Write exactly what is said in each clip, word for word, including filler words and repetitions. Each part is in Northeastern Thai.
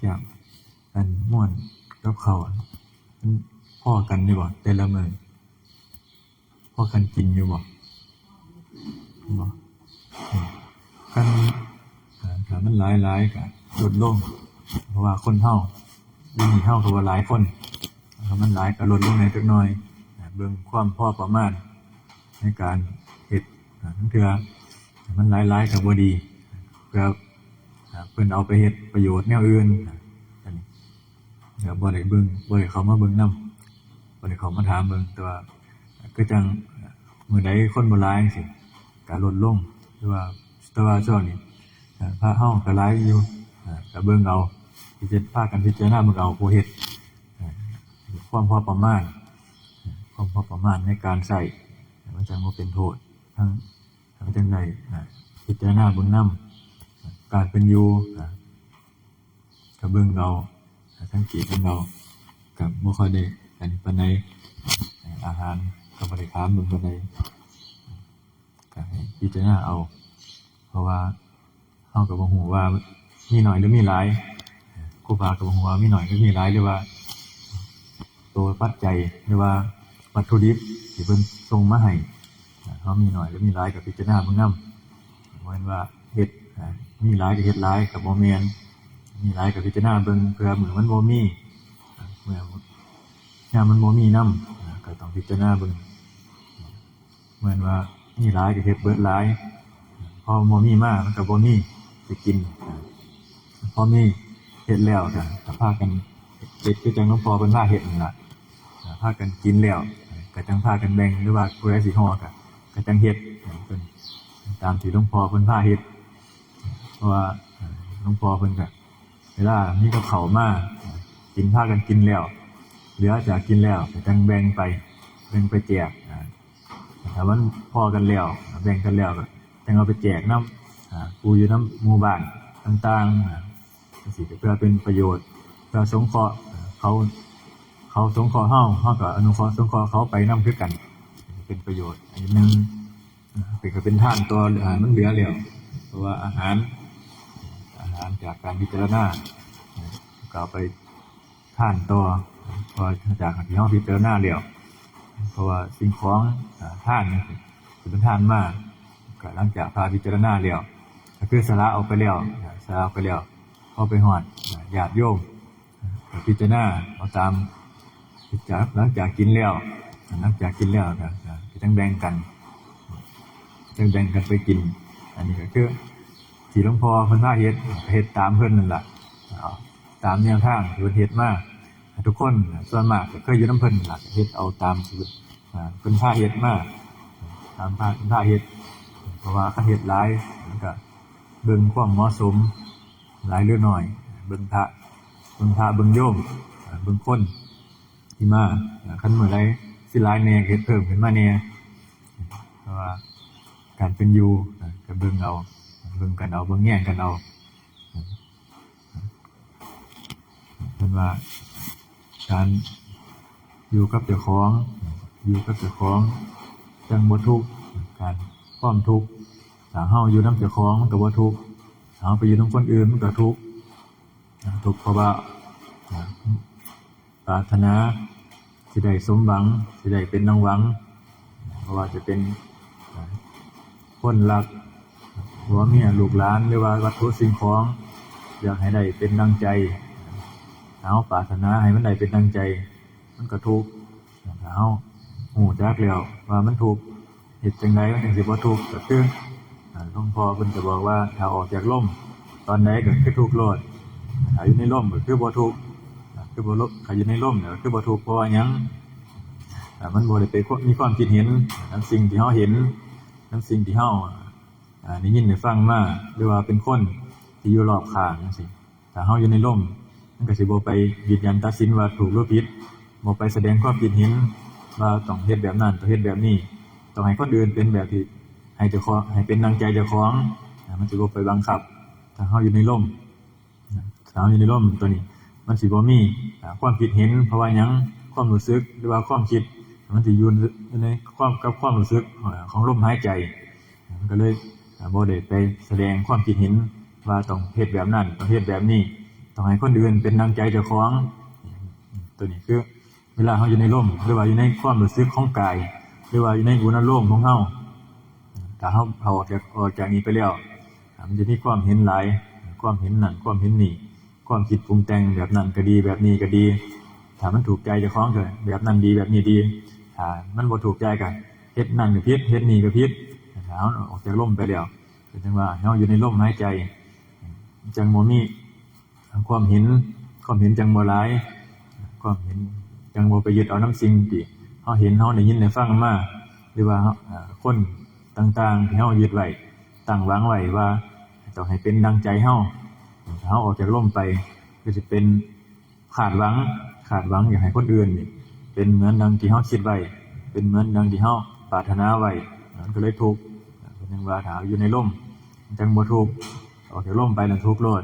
อย่างอันม่วนกับเขาวมันพอกันอยู่บ่แต่ละมื้อพอกันกินอยู่บ่บ่คันอ่าถ้ามันหลายหลายก็ลดลง เพราะว่าคนเฮาอยู่นี่เฮาก็บ่หลายคนถ้ามันหลายก็ลดลงแหน่จักหน่อยอ่าเบิ่งความพอประมาณในการเฮ็ดอ่าลางเทื่อมันหลายๆก็บ่ดีเพื่อ อ่าเพิ่นเอาไปเฮ็ดประโยชน์แนวอื่นอ่าอันนี้ก็บ่ได้เบิ่งบ่ได้เข้ามาเบิ่งนำบ่ได้เข้ามาถามเบิ่งแต่ว่าคือจั่งมื้อใดคนบ่หลายจั่งซี้ก็ลดลงหรือว่าแต่ว่าช่วงนี้อ่าพระเฮาก็หลายอยู่อ่าก็เบิ่งเอาพิจารพากันพิจารณาเบิ่งเอาผู้เฮ็ดอ่าความพอประมาณอ่าความพอประมาณในการใช้มันจั่งบ่เป็นโทษทั้ง ทำจั่งใดอ่าพิจารณาเบิ่งนำอ่าการเป็นอยู่อ่าก็เบิ่งเอาอ่าสังเกตเบิ่งเอาก็บ่ค่อยได้อันนี้ปานใดอ่าอาหารก็บ่ได้ถามเบิ่งปานใดก็ให้พิจารณาเอา เพราะว่า เฮาก็บ่ฮู้ว่ามีน้อยหรือมีหลาย ครูบาก็บ่ฮู้ว่ามีน้อยหรือมีหลาย หรือว่าตัวปัจจัย หรือว่าวัตถุดิบที่เพิ่นส่งมาให้ เฮามีน้อยหรือมีหลายก็พิจารณาเบิ่งนำ บ่แม่นว่าเฮ็ด มีหลายก็เฮ็ดหลายก็บ่แม่น มีหลายก็พิจารณาเบิ่ง เผื่อมื้อมันบ่มี เมื่อยามมันบ่มีนำ ก็ต้องพิจารณาเบิ่ง เหมือนว่ามีหลายก็เฮ็ดเบิดหลาย พอบ่มีมามันก็บ่มีสิกิน พอมีเฮ็ดแล้วก็ก็พากันเฮ็ดคือจั่งหลวงพ่อเพิ่นพาเฮ็ดนั่นล่ะ พากันกินแล้วก็จั่งพากันแบ่ง หรือว่าผู้ใดสิห่อก็ก็จั่งเฮ็ดเพิ่นตามที่หลวงพ่อเพิ่นพาเฮ็ด เพราะว่าหลวงพ่อเพิ่นก็เวลามีกับข้าวมากินพากันกินแล้ว เหลือจากกินแล้วก็จั่งแบ่งไป แบ่งไปแจก ถ้ามันพอกันแล้วแบ่งกันแล้วก็จั่งเอาไปแจกนำอ่าผู้อยู่นำหมู่บ้านต่างๆอ่าจั่งซี้ก็เพื่อเป็นประโยชน์เพื่อสงเคราะห์อ่าเขาเขาสงเคราะห์เฮาเฮาก็อนุเคราะห์สงเคราะห์เขาไปนำคือกัน เป็นประโยชน์อันหนึ่งอ่าเป็นก็เป็นทานต่ออ่ามันเหลือแล้วเพราะว่าอาหารอาหารจากการพิจารณาอ่าก็เอาไป ทานต่อ เพราะจากที่เฮาพิจารณาแล้ว เพราะว่าสิ่งของอ่าทานนี่สิเป็นทานมาก็หลังจากพาพิจารณาแล้วก็คือสละออกไปแล้วสละออกไปแล้วพอไปฮอดญาติโยมก็พิจารณาเอาตามจากหลังจากกินแล้วหลังจากกินแล้วก็ก็จั่งแบ่งกันจั่งแบ่งกันไปกิน อันนี้ก็คือที่หลวงพ่อเพิ่นพาเฮ็ดก็เฮ็ดตามเพิ่นนั่นล่ะเอาตามแนวทางที่เพิ่นเฮ็ดมา ทุกคนส่วนมากก็เคยอยู่นำเพิ่นล่ะเฮ็ดเอาตามสูตรอ่าเพิ่นพาเฮ็ดมาตามพาเพิ่นพาเฮ็ดเพราะว่าคันเฮ็ดหลายมันก็เบิ่งความเหมาะสมหลายหรือน้อยเบิ่งพระเบิ่งพระเบิ่งโยมอ่าเบิ่งคนที่มาอ่าคันมื้อใดสิหลายแหน่ก็เฮ็ดเพิ่มขึ้นมาแหน่เพราะว่าการเป็นอยู่อ่าก็เบิ่งเอาเบิ่งกันเอาเบิ่งแยงกันเอา เพิ่นว่าการอยู่กับเจ้าของอยู่กับเจ้าของจั่งบ่ทุกข์การความทุกข์ถ้าเฮาอยู่นำเจ้าของมันก็บ่ทุกข์ถ้าเฮาไปอยู่นำคนอื่นมันก็ทุกข์ทุกข์เพราะว่าปรารถนาสิได้สมหวังสิได้เป็นดังหวัง บ่ว่าจะเป็นคนรักผัวเมียลูกหลานหรือว่าวัตถุสิ่งของอยากให้ได้เป็นดังใจถ้าเฮาปรารถนาให้มันได้เป็นดังใจมันก็ทุกข์ถ้าเฮาฮู้จักแล้วว่ามันทุกข์เฮ็ดจั่งใดมันจั่งสิบ่ทุกข์ก็คืออ่าหลวงพ่อเพิ่นก็บอกว่าถ้าออกจากร่มตอนใดก็คือทุกข์โลดถ้าอยู่ในร่มก็คือบ่ทุกข์คือบ่ลบถ้าอยู่ในร่มก็คือบ่ทุกข์เพราะว่าหยังอ่ามันบ่ได้ไปมีความคิดเห็นนำสิ่งที่เฮาเห็น นำสิ่งที่เฮาอ่าได้ยินได้ฟังมาหรือว่าเป็นคนที่อยู่รอบข้างจั่งซี้ถ้าเฮาอยู่ในร่มมันก็สิบ่ไปยืนยันตัดสินว่าถูกหรือผิดบ่ไปแสดงความคิดเห็นว่าต้องเฮ็ดแบบนั้นต้องเฮ็ดแบบนี้ต้องให้คนอื่นเป็นแบบที่ให้เจ้าของให้เป็นดังใจเจ้าของอ่ามันสิบ่ไปบังคับถ้าเฮาอยู่ในร่ม สาวอยู่ในร่มตัวนี้มันสิบ่มีอ่าความคิดเห็นเพราะว่าหยังความรู้สึกหรือว่าความคิดมันสิอยู่ในความกับความรู้สึกอ่าของลมหายใจมันก็เลยอ่าบ่ได้ไปแสดงความคิดเห็นว่าต้องเฮ็ดแบบนั้นต้องเฮ็ดแบบนี้ ต้องให้คนอื่นเป็นดังใจเจ้าของ ตัวนี้คือเวลาเราอยู่ในลม หรือว่าอยู่ในความรู้สึกของกาย หรือว่าอยู่ในอุณาโลมของเรา ถ้าเราเอาออกจาก ออกจากนี้ไปแล้ว มันจะมีความเห็นหลาย ความเห็นนั่น ความเห็นนี่ ความคิดปรุงแต่งแบบนั้นก็ดี แบบนี้ก็ดี ถ้ามันถูกใจเจ้าของก็แบบนั้นดี แบบนี้ดี ถ้ามันบ่ถูกใจก็เฮ็ดนั่นก็ผิด เฮ็ดนี่ก็ผิด ถ้าเราออกจากลมไปแล้ว เป็นจังว่าเราอยู่ในลมหายใจ จังบ่มีความเห็น ความเห็นจังบ่หลาย ความเห็นจังบ่ไปยึดเอานำสิ่งที่เราเห็น เราได้ยินได้ฟังมา หรือว่าเรา อ่า คนต่างๆที่เรายึดไว้ ตั้งหวังไว้ว่าต้องให้เป็นดังใจเรา ถ้าเราออกจากลมไป ก็สิเป็นคาดหวัง คาดหวังอยากให้คนอื่นนี่เป็นเหมือนดังที่เราคิดไว้ เป็นเหมือนดังที่เราปรารถนาไว้ มันก็เลยทุกข์ เป็นจังว่าถ้าอยู่ในลม จังบ่ทุกข์ ออกจากลมไปนั่นทุกข์โลด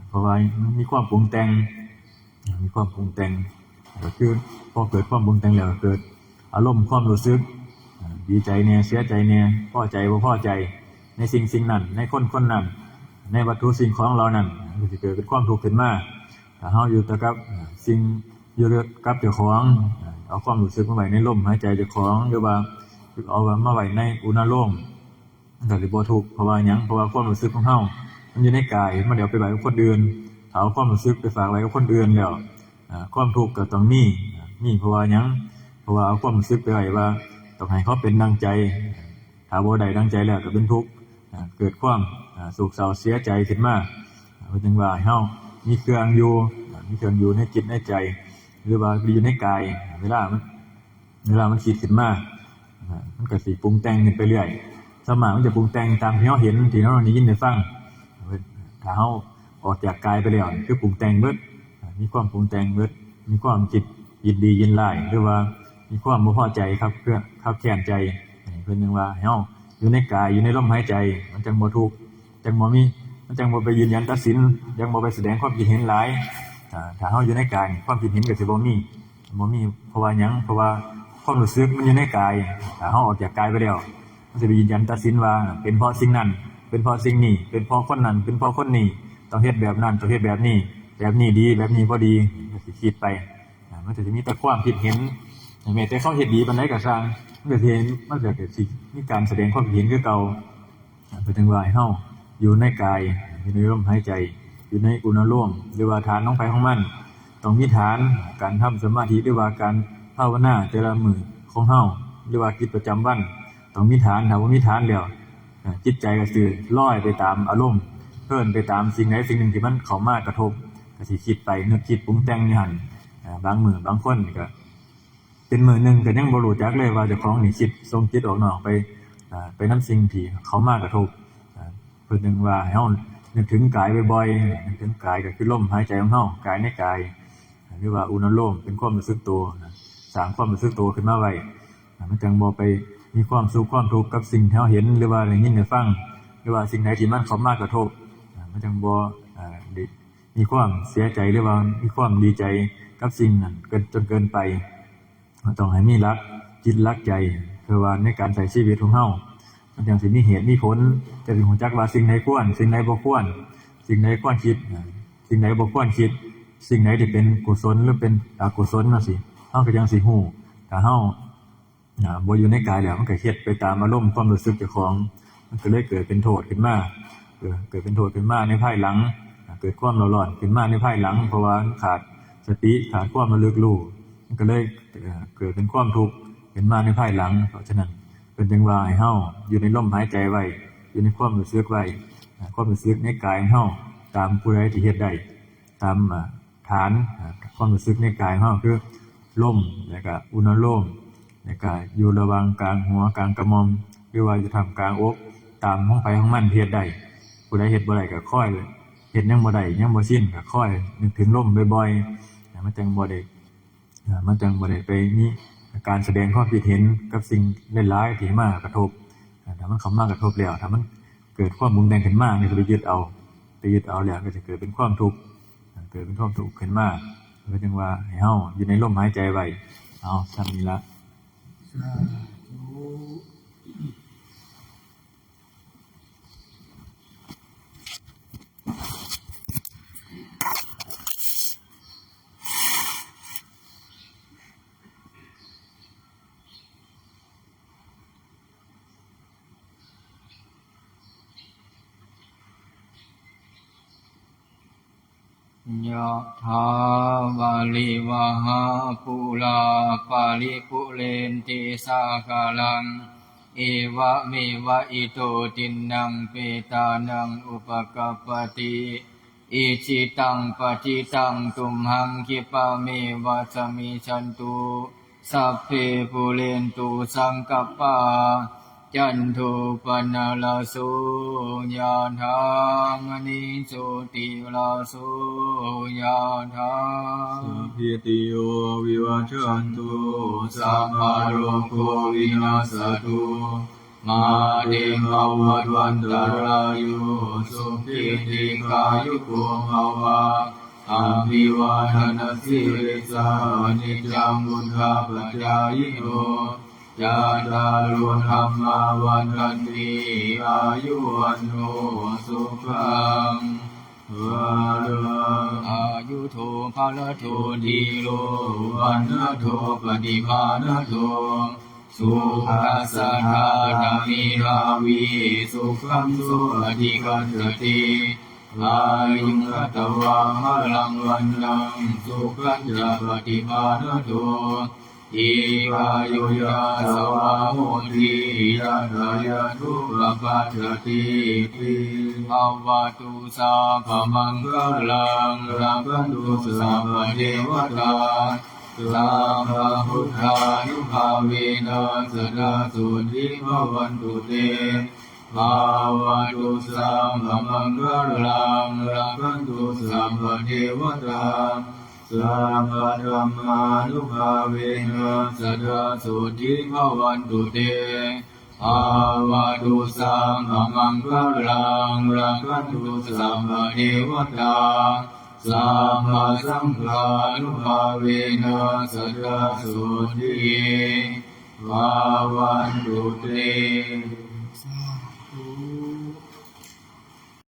เพราะว่ามันมีความปรุงแต่ง มีความปรุงแต่ง ก็คือพอเกิดความปรุงแต่งแล้วก็เกิดอารมณ์ความรู้สึก ดีใจแน่ เสียใจแน่ พอใจบ่พอใจ ในสิ่งสิ่งนั้น ในคนคนนั้น ในวัตถุสิ่งของเหล่านั้น มันก็สิเกิดเป็นความทุกข์ขึ้นมา ถ้าเราอยู่แต่กับสิ่ง อยู่กับเจ้าของ เอาความรู้สึกมาไว้ในลมหายใจเจ้าของ หรือว่าเอามาไว้ในอุณาโลม มันก็สิบ่ทุกข์ เพราะว่าหยัง เพราะว่าความรู้สึกของเรา มันอยู่ในกาย มันเดี๋ยวไปไว้กับคนอื่น ถ้าเอาความรู้สึกไปฝากไว้กับคนอื่นแล้ว อ่า ความทุกข์ก็ต้องมี มีเพราะว่าหยัง เพราะว่าเอาความรู้สึกไปไว้ว่าต้องให้เขาเป็นดังใจ ถ้าบ่ได้ดังใจแล้วก็เป็นทุกข์ อ่า เกิดความ อ่า โศกเศร้าเสียใจขึ้นมา อ่า เพิ่นจึงว่าให้เรามีเครื่องอยู่ อ่า มีเครื่องอยู่ในจิตในใจ หรือว่าอยู่ในกาย เวลามัน เวลามันคิดขึ้นมา อ่า มันก็สิปรุงแต่งขึ้นไปเรื่อย ส่วนมากมันจะปรุงแต่งตามที่เราเห็น ที่เราได้ยินได้ฟัง ถ้าเราออกจากกายไปแล้ว คือปรุงแต่งเบิด อ่า มีความปรุงแต่งเบิด มีความคิดยินดียินร้าย หรือว่ามีความบ่พอใจ คับเครื่อง คับแค้นใจ เพิ่นจึงว่าให้เราอยู่ในกาย อยู่ในลมหายใจ มันจังบ่ทุกข์ จังบ่มี มันจังบ่ไปยืนยันตัดสิน จังบ่ไปแสดงความคิดเห็นหลาย อ่า ถ้าเราอยู่ในกาย ความคิดเห็นก็สิบ่มี บ่มี เพราะว่าหยัง เพราะว่าความรู้สึกมันอยู่ในกาย ถ้าเราออกจากกายไปแล้ว มันสิไปยืนยันตัดสินว่าเป็นเพราะสิ่งนั้น เป็นเพราะสิ่งนี้ เป็นเพราะคนนั้น เป็นเพราะคนนี้ ต้องเฮ็ดแบบนั้น ต้องเฮ็ดแบบนี้ แบบนี้ดี แบบนี้บ่ดี ก็สิคิดไป อ่า มันก็สิมีแต่ความคิดเห็น แม้แต่เขาเฮ็ดดีปานใดก็ซ่าง มันก็สิเห็น มันก็สิมีการแสดงความคิดเห็นคือเก่า เพิ่นจึงว่าให้เราอยู่ในกาย อยู่ในลมหายใจ อยู่ในอุณาโลม หรือว่าฐานของไผของมัน ต้องมีฐาน การทำสมาธิ หรือว่าการภาวนาแต่ละมื้อของเรา หรือว่ากิจประจำวัน ต้องมีฐาน ถ้าบ่มีฐานแล้ว อ่า จิตใจก็สิลอยไปตามอารมณ์ เพลินไปตามสิ่งใดสิ่งหนึ่งที่มันเข้ามากระทบ ก็สิคิดไป นึกคิดปรุงแต่งอยู่หั่น อ่า บางมื้อบางคนก็ เป็นมื้อหนึ่งก็ยังบ่รู้จักเลยว่าเจ้าของนี่คิดส่งจิตออกนอกไป อ่า ไปนำสิ่งที่เข้ามากระทบ อ่า เพิ่นจึงว่าให้เรานึกถึงกายบ่อยๆ นึกถึงกายก็คือลมหายใจของเรา กายในกาย หรือว่าอุณาโลมเป็นความรู้สึกตัวนะ สร้างความรู้สึกตัวขึ้นมาไว้ อ่า มันจังบ่ไปมีความสุขความทุกข์กับสิ่งที่เราเห็น หรือว่าได้ยินได้ฟัง หรือว่าสิ่งใดที่มันเข้ามากระทบ อ่า มันจังบ่ อ่า ได้มีความเสียใจ หรือว่ามีความดีใจกับสิ่งนั้นเกิน จนเกินไป มันต้องให้มีหลักจิตหลักใจ เพื่อว่าในการใช้ชีวิตของเรา มันจังสิมีเหตุมีผล จะสิรู้จักว่าสิ่งใดควร สิ่งใดบ่ควร สิ่งใดควรคิด สิ่งใดบ่ควรคิด สิ่งใดที่เป็นกุศลหรือเป็นอกุศลจั่งซี้ เราก็จังสิรู้ ถ้าเรา อ่า บ่อยู่ในกายแล้ว มันก็เฮ็ดไปตามอารมณ์ความรู้สึกเจ้าของ มันก็เลยเกิดเป็นโทษขึ้นมา เกิด เกิดเป็นโทษขึ้นมาในภายหลัง อ่า เกิดความเร่าร้อนขึ้นมาในภายหลัง เพราะว่าขาดสติ ขาดความระลึกรู้ มันก็เลย เอ่อ เกิดเป็นความทุกข์ขึ้นมาในภายหลัง เพราะฉะนั้นเพิ่นจึงว่าให้เราอยู่ในลมหายใจไว้ อยู่ในความรู้สึกไว้ อ่า ความรู้สึกในกายของเรา ตามผู้ใดที่เฮ็ดได้ ตาม อ่า ฐาน อ่า ความรู้สึกในกายของเราคือลม แล้วก็อุณาโลม แล้วก็อยู่ระหว่างกลางหัวกลางกระหม่อม หรือว่าอยู่ท่ามกลางอก ตามของไผของมันที่เฮ็ดได้ ผู้ใดเฮ็ดบ่ได้ก็ค่อยเฮ็ด ยังบ่ได้ ยังบ่ชินก็ค่อยนึกถึงลมบ่อยๆ อ่า มันจังบ่ได้ อ่า มันจังบ่ได้ไปมีการแสดงความคิดเห็นกับสิ่งหลายๆที่มากระทบ อ่า ถ้ามันเข้ามากระทบแล้ว ถ้ามันเกิดความปรุงแต่งขึ้นมา นี่ก็ไปยึดเอา ไปยึดเอาแล้วก็จะเกิดเป็นความทุกข์ อ่า เกิดเป็นความทุกข์ขึ้นมา ก็จึงว่าให้เฮาอยู่ในลมหายใจไว้ เอา ส่ำนี้ละ สาธุ ยะถา วาริวะหา ปูรา ปาริปุเรนติสาคารัง เอวะเมวะ อิโต ทินนัง เปตานัง อุปะกัปปติ อิจิตัง ปัจิตัง ตุมหัง คิปะเมวะ สะมิชชันตุ สัพเพ ปูเรนตุ สังกัปปา จันโท ปะนะระโส ยะถา มะณิโชติระโส ยะถา สัพพิติโย วิวัชชันตุ สัพพะโรโค วินัสสะตุ มาเต ภะวัตวันตะราโย สุขี ทีฆายุโก ภะวะ อะภิวาทะนะสีลิสสะ นิจจัง วุฑฒาปะจายิโน จัตตาโร ธัมมา วัฑฒันติ อายุ วัณโณ สุขัง พะลัง อายุโท พะละโท ธีโร วัณณะโท ปะฏิภาณะโท สุขัสสะ ดาตะ เมธาวี สุขัง โส อะธิคัจฉติ อายุง คัตตะวา พะลัง วัณณัง สุขัญจะ ปะฏิภาณะโท ทีฆายุ ยะสะวา โหติ ยัตถะ ยะโท ปะปัชชะติ ติ ภะวะตุ สัพพะมังคะลัง รักขันตุ สัพพะเดวะตา สัพพะพุทธานุภาเวนะ สะดา โสติ ภะวันตุ เต ภะวะตุ สัพพะมังคะลัง รักขันตุ สัพพะเดวะตา สัพพะธัมมานุภาเวนะ สะดา โสติ ภะวันตุ เต ภะวะตุ สัพพะมังคะลัง รักขันตุ สัพพะเดวะตา สัพพะสังฆานุภาเวนะ สะดา โสติ ภะวันตุ เต สาธุ